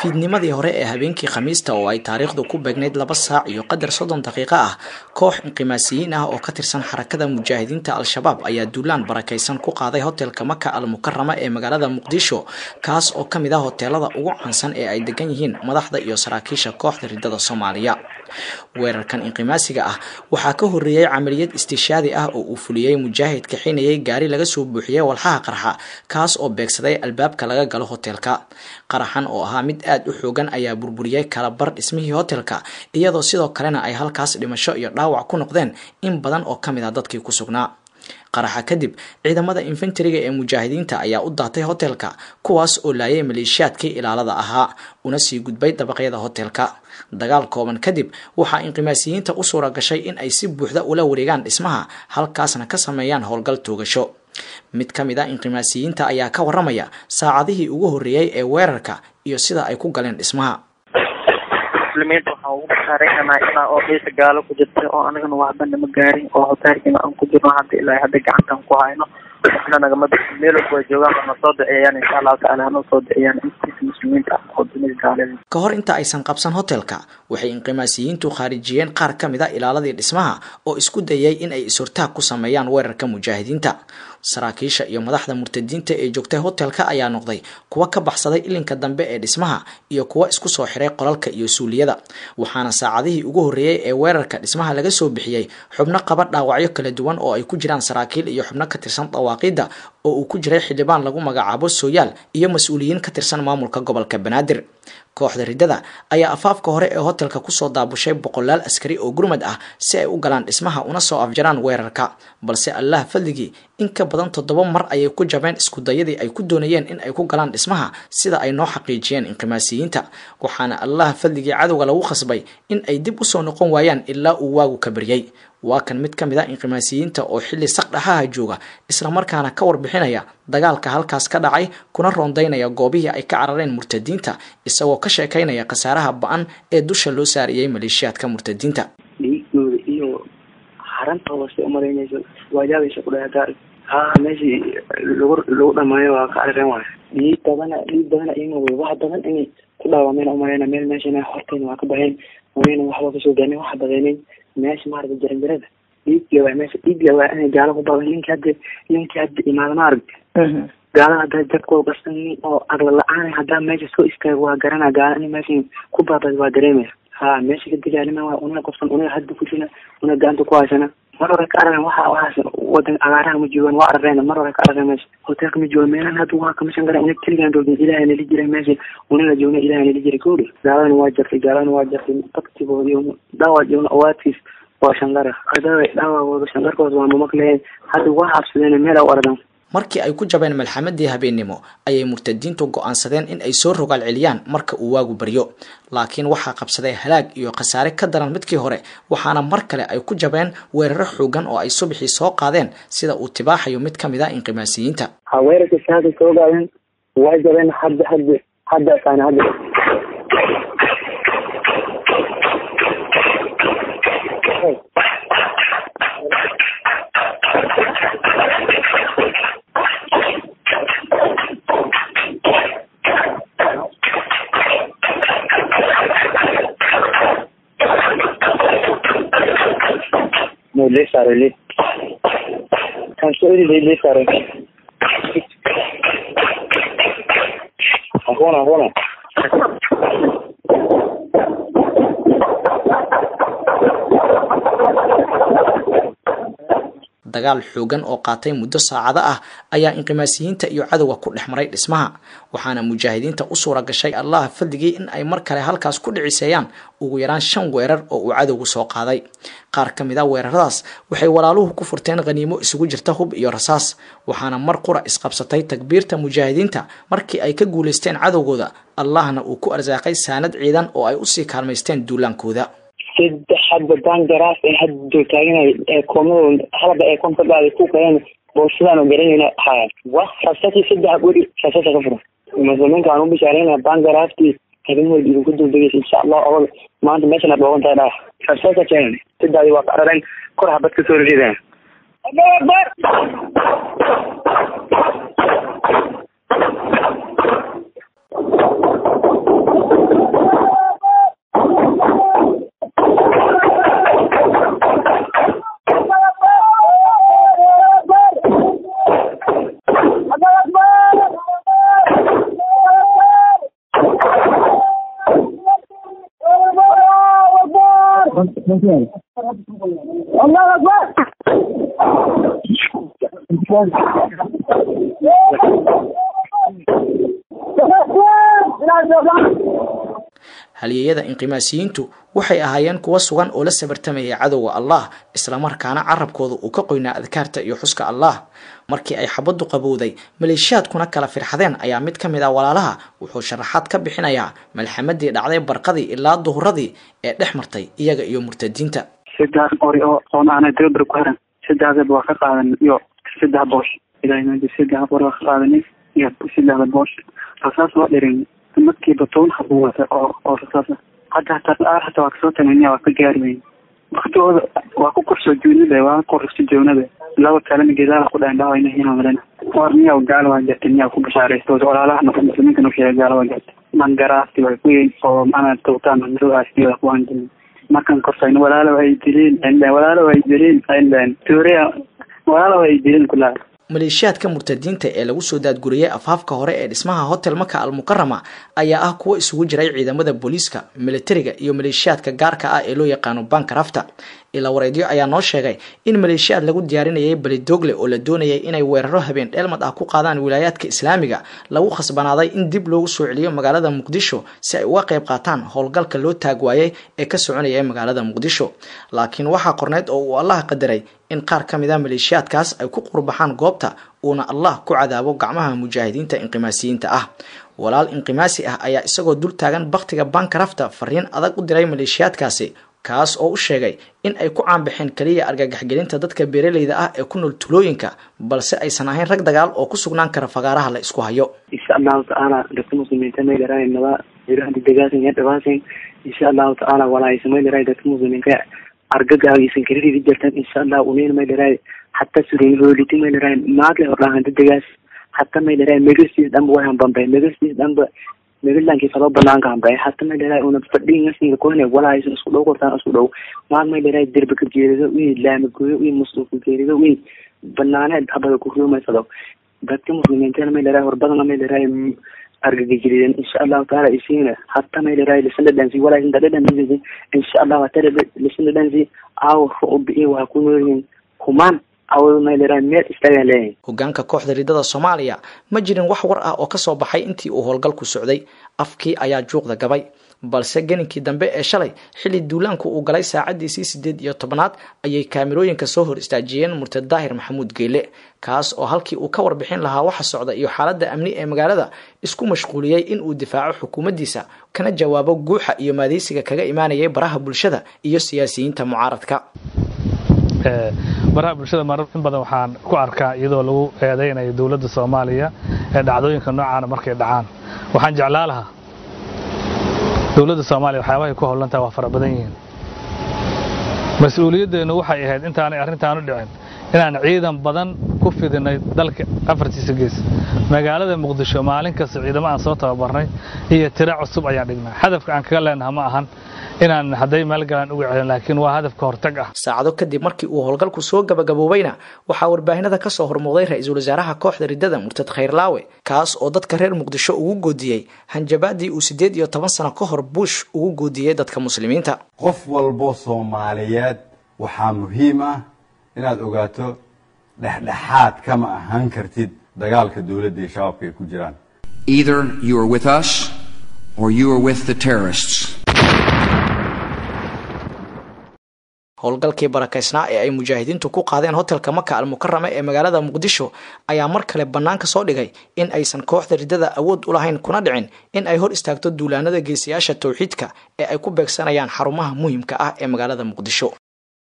Fiidnimadii hore ee habeenkii Khamiista oo ay taariikhdu ku beegnayd 2 saac iyo qadar 30 daqiiqo ah, koox inqimaasiyiin ah oo ka tirsan xarakada mujaahidiinta Al-Shabaab ayaa duulaan barakaysan ku qaaday hotelka Maka Al-Mukarrama ee magaalada Muqdisho, kaas oo ka mid ah hoteelada ugu caansan ee ay degan yihiin madaxda iyo saraakiisha kooxda riddada Soomaaliya. Weerarkan inqimaasiga ah waxaa ka horreeyay camaliyad istishaadi ah oo uu fuliyey mujaahid kaxinayay gaari laga soo buuxiyey walxaha qarxa, kaas oo beegsaday albaabka laga galo hotelka. Qaraxan oo ahaa mid aad u xoogan ayaa burburiyey kala bar dhismihii hotelka, iyadoo sidoo kalena ay halkaas dhimasho iyo dhaawac ku noqdeen in badan oo ka mid ah dadkii ku sugnaa. Qaraxa kadib, ciidamada infanteriga ee mujaahidiinta ayaa u daatay hotelka, kuwaas oo laayay maleeshiyaadkii ilaalada ahaa una sii gudbay dabaqyada hotelka. Dagaal kooban kadib, waxaa inqimaasiyiinta u suura gashay in ay si buuxda ula wareegaan dhismaha, halkaasna ka sameeyaan howlgal toogasho. Mid ka mid ah inqimaasiyiinta ayaa ka waramaya saacadihii ugu horreeyay ee weerarka iyo sida ay ku galeen dhismaha. Muslimiinta waxaan ugu bashaareynanaa ilaa oo dhiisa gaalo ku jirta oo anagana waxba nama gaarin oo hoteelkiina aan ku jirno hadda ilaa hadda gacantan ku hayno, waxna nagama bixin. Meel walba way joogaan, wana soo duceeyaan insha Allahu tacaala, hanoo soo duceeyaan intiisa muslimiinta ah oo dunida gaalada. Ka hor inta aysan qabsan hotelka, waxay inqimaasiyiintu khaarijiyeen qaar ka mid a ilaaladii dhismaha oo isku dayay in ay is-hortaag ku sameeyaan weerarka mujaahidiinta. Saraakiisha iyo madaxda murtadiinta ee joogtay hotelka ayaa noqday kuwa ka baxsaday ilinka dambe ee dhismaha iyo kuwa isku soo xiray qolalka iyo suuliyada, waxaana saacadihii ugu horreeyay ee weerarka dhismaha laga soo bixiyey xubno qaba dhaawacyo kala duwan oo ay ku jiraan saraakiil iyo xubno ka tirsan dawaaqiidda oo uu ku jiray xildhibaan lagu magacaabo Sooyaal iyo mas-uuliyiin ka tirsan maamulka gobolka Banaadir. Kooxda riddada ayaa afaafka hore ee hotelka kusoo daabushay boqolaal askari oo gurmad ah si ay u galaan dhismaha una soo afjaraan weerarka, balse Allah fadligii in ka badan 7 mar ayay ku jabeen iskudayadii ay ku doonayeen in ay ku galaan dhismaha, sida ay noo xaqiijiyeen inqimaasiyiinta. Waxaana Allah fadligii cadowga lagu khasbay in ay dib usoo noqon waayaan ilaa uu waagu ka baryay. Waa kan mid ka mid ah inqimaasiyiinta oo xilli saqdhaxaha jooga, islamarkaana ka warbixinaya dagaalka halkaas ka dhacay, kuna roondaynaya goobihii ay ka carareen murtadiinta, isagoo ka sheekaynaya khasaaraha ba-an ee dusha loo saariyey maleeshiyaadka murtadiinta. Dhiigooda iyo xarantooda si umalaynayso waajaabaysa ku dhahay gaari haa meeshii lagu dhamaayo waa ka carareen waay. Dhiig badana, dhiig badana iima wey, wax badan inay ku dhaawameen umalayna. Meel meeshana hortayna waa ka baxeen unayna waxba kasoo gaarin, waxa badeenay meesha maaragta jaranjarada dhiigga waa meesha dhiigga waa inay gaalo ku badan. Ninkii hadda imaada maaragta gaalada haddaa jabkoo qasan oo aqla la-aan haddaa meesha soo istaago waa garanaa gaala in meesha ku baabad waa dareemaya. Ha meesha ka dagaalama waa una qofsan, una hadda ku jira, una gacanta ku haysana. Mar hore ka arareen waxa waxaas wadan cagaaraha ma joogaan, waa arareen mar hore ka arareen meesha hotelka ma joogaan meelahan hadda waa kamashan garan. Una keligaan joogin, Ilaahay nala jira meesha, unala joogna, Ilaahay nala jira gowri. Gaaladana waa jartay, gaaladana waa jartay baktigooda iyo dhaawac joogna awaadkiis waa shanqara adawa dhaawacooda shanqarkooda waa mamaqleen hadda waa habsadeen meel u aradan. Markii ay ku jabeen malxamadii habeennimo ayay murtadiintu go'aansadeen in ay soo rogaal celiyaan marka uu waagu baryo, laakiin waxaa qabsaday halaag iyo khasaare ka daran midkii hore, waxaana mar kale ay ku jabeen weeraro xoogan oo ay subaxii soo qaadeen, sida uu tibaaxayo mid ka mid ah inqimaasiyiinta. Ha weerarka saaka soo gaadeen waa jabeen hadda hadda hadda saana hadda No, le saaray le kan soo eri le saaray aqoon aqoon. Dagaal xoogan oo qaatay muddo saacado ah ayaa inqimaasiyiinta iyo cadowga ku dhex maray dhismaha, waxaana mujaahidiinta u suura gashay Allah fadligii in ay mar kale halkaas ku dhiciseeyaan ugu yaraan 5 weerar oo uu cadowgu soo qaaday. Qaar ka mid a weeraradaas waxay walaaluhu ku furteen khaniimo isugu jirta hub iyo rasaas, waxaana mar qura isqabsatay takbiirta mujaahidiinta markii ay ka guulaysteen cadowgooda, Allahna uu ku arsaaqay saanad ciidan oo ay usii kaalmaysteen duulaankooda. 3 hadda bangaraaf ee hadda dul taaganay ee koomadooda halaba ee koom ka dhacday ku keen boorsadaan oo garanayna haya wax rasasii 3 guri rasasa ka furan. Muslimiinta aan u bishaarayna bangaraaftii habeen walba idinku duldegaysa insha Allah awal maanta meeshana dhooban tahay dhaa rasasa keenan saddexdii waa ka arareen kor habad ka soo rideen. Allahu akbar. Allahu Akbar. Halyeeyada inqimaasiyiintu waxay ahaayeen kuwa sugan oo la sabartamayay cadowga Allah, islamarkaana carabkooda uu ka qoynaa adkaarta iyo xuska Allah. Markii ay xabaddu qabowday, maleeshiyaadkuna kala firxadeen, ayaa mid ka mid ah walaalaha wuxuu sharaxaad ka bixinayaa malxamadii dhacday barqadii ilaa duhuradii ee dhex martay iyaga iyo murtadiinta. 3 qori oo qoon tababar ku xiran, 3 waa ka qaadan iyo 3 boosh, ilaa 3 qori waa ka qaadanay iyo 3 boosh rasaas waa dhirin markiiba 10 xabo wata oo rasaas hadda hataa hataa waa kasoo tagnay, waa ka gaari weyn waqtigooda, waa ku korsoo joonada, waa korsoo joonada laba kalena geedaha ku dhayn dhaawayna inaan malena war miyaa gaal waa jirtay, miyaa ku bashaaraysto walaalaha muslimiinta noo sheegay gaal waa jirtay mangaraasti way ku yihiin oo macnaa tawtaan mangaroasti waa ku hanjin markan korsayno walaalo ay dileen walaalo ay dileen aylan tuuriya walaalo ay dileen kulaa. Maleeshiyaadka murtadiinta ee lagu soo daadguriyey afaafka hore ee dhismaha Hotel Maka Almukarama ayaa ah kuwo isugu jiray ciidamada booliiska, militariga iyo maleeshiyaadka gaarka ah ee loo yaqaano bankarafta. Ilaa wareedyo ayaa noo sheegay in maleeshiyaad lagu diyaarinayay Belidogle oo la doonayay inay weeraro habeen dheelmad ah ku qaadaan wilaayaadka islaamiga lagu khasbanaaday in dib loogu soo celiyo magaalada Muqdisho si ay uga qayb qaataan howlgalka loo taagwaayay ee ka soconaya magaalada Muqdisho. Laakiin waxaa qorneyd oo uu Allah qadaray in qaar ka mid ah maleeshiyaadkaas ay ku qurbaxaan goobta, uuna Allah ku cadaabo gacmaha mujaahidiinta inqimaasiyiinta ah. Walaal inqimaasi ah ayaa isagoo dul taagan baktiga bankarafta fariin adag u diray maleeshiyaadkaasi, kaas oo u sheegay in ay ku caanbaxeen kaliya argagaxgelinta dadka beeraleyda ah ee ku nool tulooyinka, balse aysan ahayn rag dagaal oo ku sugnaan kara fagaaraha la isku hayo. Insha Allahu tacaala dadka muslimiinta may dharaayn naba dagaasan ya dhawaasan insha Allahu tacaala walaaysan may dharaay dadka muslimiinta argagaagisan kariri jirtan insha Allah uneen may dharaay hatta surin hooliti may dharaay maadle hordhaahanta dagaas hatta may dharaay megasiis dhanba way hanbambay megasiis dhanba megalanki fado banaanka hanbay hatta may dharaay una fadhiingasinga kuhne walaaysan isku dhow kortaan isku dhow maad may dharaay derba ka jeedido wii laama gooyo wii muslim ku jeedido wii banaaneed habada ku ruumaysado dadka muslimiinta may dharaay horbadana may dharaay argagajireen insha Allahu taala isiina hatta may dharaay lisan dhansi walaaysan dhadhan insha Allah hatta lisan dhansi aw rubi waa ku noolyihiin kumaan Hogaanka kooxda ridada Soomaaliya ma jirin wax war ah oo ka soo baxay intii uu howlgalku socday. Afkii ayaa juuqda gabay, balse geninkii dambe ee shalay xilli duulaanku uu galay saacadiisii 18aad ayay kaamirooyinka soo hor istaajiyeen murtad Daahir Maxamuud Geyle, kaas oo halkii uu ka warbixin lahaa waxa socda iyo xaaladda amni ee magaalada isku mashquuliyey in uu difaaco xukuumaddiisa kana jawaabo guuxa iyo maadeysiga kaga imaanayay baraha bulshada iyo siyaasiyiinta mucaaradka. Baraha bulshada marar in badan waxaan ku arkaa iyadoo lagu eedeynayo dowladda Soomaaliya ee dhacdooyinka noocaana markay dhacaan. Waxaan jeclaa lahaa dowladda Soomaaliya waxyaabahay ku howlan tahay waa fara badan yihiin. Mas-uuliyaddeenu waxay ahayd intaanay arrintaanu dhicin inaan ciidan badan ku fidinay dalka afartiisa gees. Magaalada Muqdisho maalin kasta ciidamo aan soo tababarnay iyo tiro cusub ayaan dhignaa. Hadafka aan kaga leenaha ma ahan inaan hadday meel galaan uga celin, laakiin waa hadafka hortag ah. Saacado kadib markii uu howlgalku soo gabagaboobayna waxaa warbaahinada ka soo hormuuqday ra-iisul wasaaraha kooxda ridada murtad Khayrlaawe, kaas oo dadka reer Muqdisho ugu goodiyey hanjabaadii uu 18 sano ka hor Bush ugu goodiyey dadka muslimiinta. Qof walbo Soomaaliyeed waxaa muhiim ah inaad ogaato dhexdhexaad kama ahaan kartid dagaalka dowladda iyo shabaabka ay ku jiraan. Either you are with us or you are with the terrorists. Howlgalkii barakaysnaa ee ay mujaahidiintu ku qaadeen hotelka Maka Almukarama ee magaalada Muqdisho ayaa mar kale bannaanka soo dhigay in aysan kooxda ridada awood u lahayn kuna dhicin in ay hor istaagto duulaanada geesiyaasha towxiidka ee ay ku beegsanayaan xarumaha muhiimka ah ee magaalada Muqdisho.